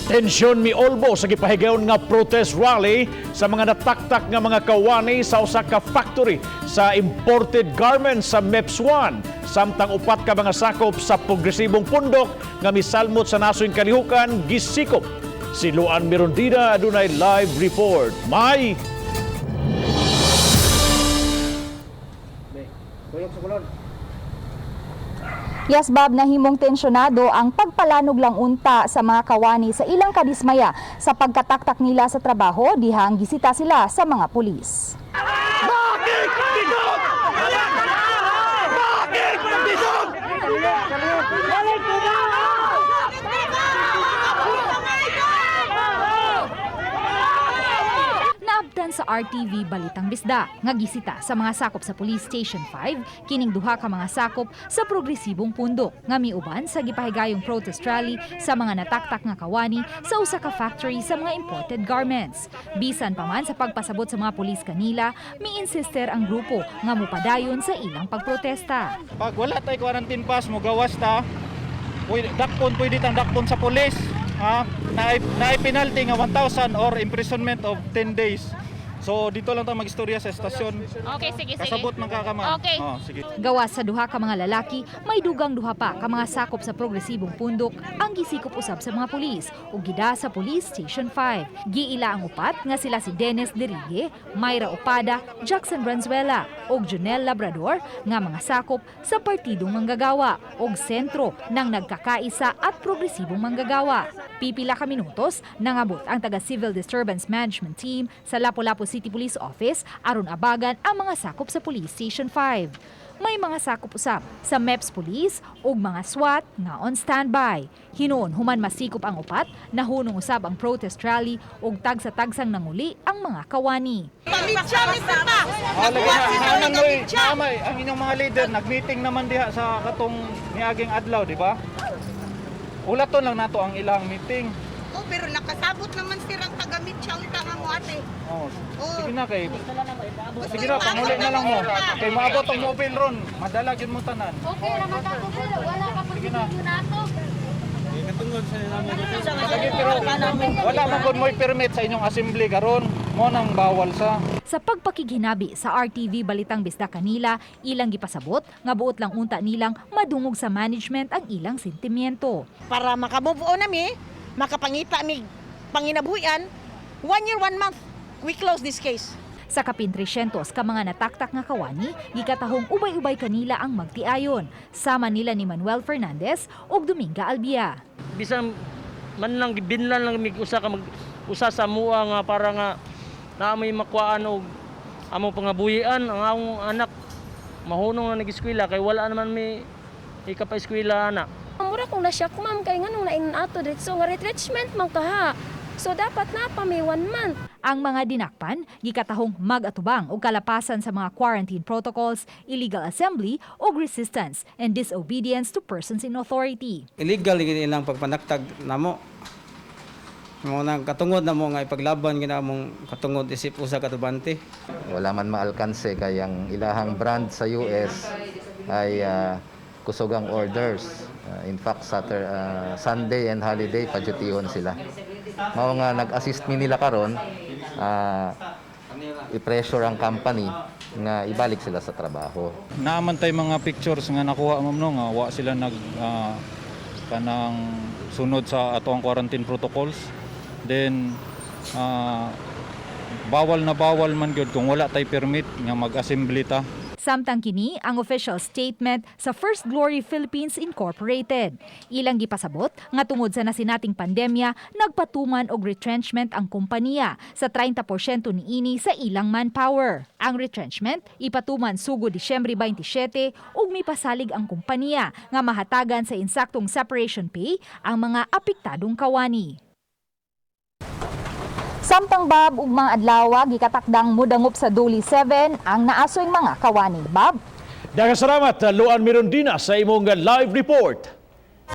Tensyon miolbo sa gipahigayon nga protest rally sa mga nataktak nga mga kawani sa usa ka factory sa imported garments sa MEPS 1, samtang upat ka mga sakop sa progresibong pundok nga misalmot sa nasoy kalihukan gisikop. Si Luan Mirondina adunay live report. May Yes, Bob, nahimong tensyonado ang pagpalanog lang unta sa mga kawani sa ilang kadismaya sa pagkataktak nila sa trabaho dihang gisita sila sa mga pulis. Bakit bisog? Bakit bisog? Balik ko na! Naabtan sa RTV Balitang Bisda nga gisita sa mga sakop sa Police Station 5 kining duha ka mga sakop sa progresibong pundok nga miuban sa gipahigayong protest rally sa mga nataktak nga kawani sa usa ka factory sa mga imported garments. Bisan pa man sa pagpasabot sa mga pulis kanila, mi-insister ang grupo nga mupadayon sa ilang pagprotesta. Pag wala tay quarantine pass, mo gawas ta. Pwede, dakpon, pwede tang dakpon sa pulis. Ha? Naay penalty nga 1,000 or imprisonment of 10 days. So dito lang tayo magistorya sa estasyon. Okay, sige, sige. Kasabot man ka ma'am. Okay. Oh, sige. Gawas sa duha ka mga lalaki, may dugang duha pa ka mga sakop sa progresibong pundok ang gisikop usab sa mga pulis ug gida sa Police Station 5. Giila ang upat nga sila si Dennis Derigue, Myra Opada, Jackson Branzuela ug Junel Labrador nga mga sakop sa Partidong Manggagawa ug sentro ng nagkakaisa at progresibong manggagawa. Pipila ka minutos nangabot ang taga Civil Disturbance Management Team sa Lapu-Lapu City Police Office aron abagan ang mga sakop sa Police Station 5. May mga sakop usab sa MEPS Police ug mga SWAT nga on standby. Hinuon human masikop ang upat, nahunong usab ang protest rally ug tagsa-tagsang nanguli ang mga kawani. Ah, lagi na. Naman mo'y, naamay, ang inyong mga leader, nag-meeting naman diha sa katong niaging adlaw, di ba? Ulaton lang nato ang ilang meeting. Oh, pero nakasabot naman sirang taga-mitchang nga mo ate. Oh, Oh. sige na kay. Gusto Sige na, panguli na lang mo. Kay maabot ang mobile ron, madala gyud mo tanan. Okay, raman ako, sir. Wala ka pag Sige na. nato. Sige, pero wala man gud mo'y permit sa inyong assembly karon. Mo nang bawal sa. Sa pagpakighinabi sa RTV Balitang Bisda kanila, ilang gipasabot nga buot lang unta nilang madungog sa management ang ilang sentimiento. Para makamove on nami, makapangita mi panginabuhian, one year, one month, we close this case. Sa kapin 300 ka mga nataktak nga kawani, gikatahong ubay-ubay kanila ang magtiayon. Sama nila ni Manuel Fernandez ug Dominga Albia. Bisan man lang gibinlan lang mig usa ka mag usa sa mua nga para nga naa may makuhaan og among pangabuhian. Ang among anak mahunong na nag-eskwela kay wala naman may ikapa-eskwela ana. Mura kong na-shock, ma'am, kay nganong nainon ato dito nga retrenchment man kaha. So dapat na pa may one month. Ang mga dinakpan, gikatahong mag-atubang og kalapasan sa mga quarantine protocols, illegal assembly ug resistance and disobedience to persons in authority. Illegal gid ilang pagpanaktag namo. Mo nang katungod namo nga ipaglaban gina among katungod isip usa ka tubante. Wala man maalkanse kay ang ilahang brand sa US ay kusog ang orders. In fact, Saturday, Sunday and holiday padyutihon sila. Mao nga nag-assist mi nila karon i-pressure ang company nga ibalik sila sa trabaho. Naaman tay mga pictures nga nakuha, ma'am, no, nga wa sila nag kanang sunod sa ato ang quarantine protocols. Then bawal na bawal man gyud kung wala tay permit nga mag-assembly ta. Samtang kini ang official statement sa First Glory Philippines Incorporated. Ilang gipasabot nga tungod sa nasinating pandemya, nagpatuman og retrenchment ang kompanya sa 30% niini sa ilang manpower. Ang retrenchment ipatuman sugod Disyembre 27 ug mipasalig ang kompanya nga mahatagan sa insaktong separation pay ang mga apektadong kawani. Samtang, Bob, ug mga adlaw gikatakdang mudangop sa Duli 7 ang naasoy mga kawani. Bob? Daghang salamat, Luan Mirondina, sa imong live report.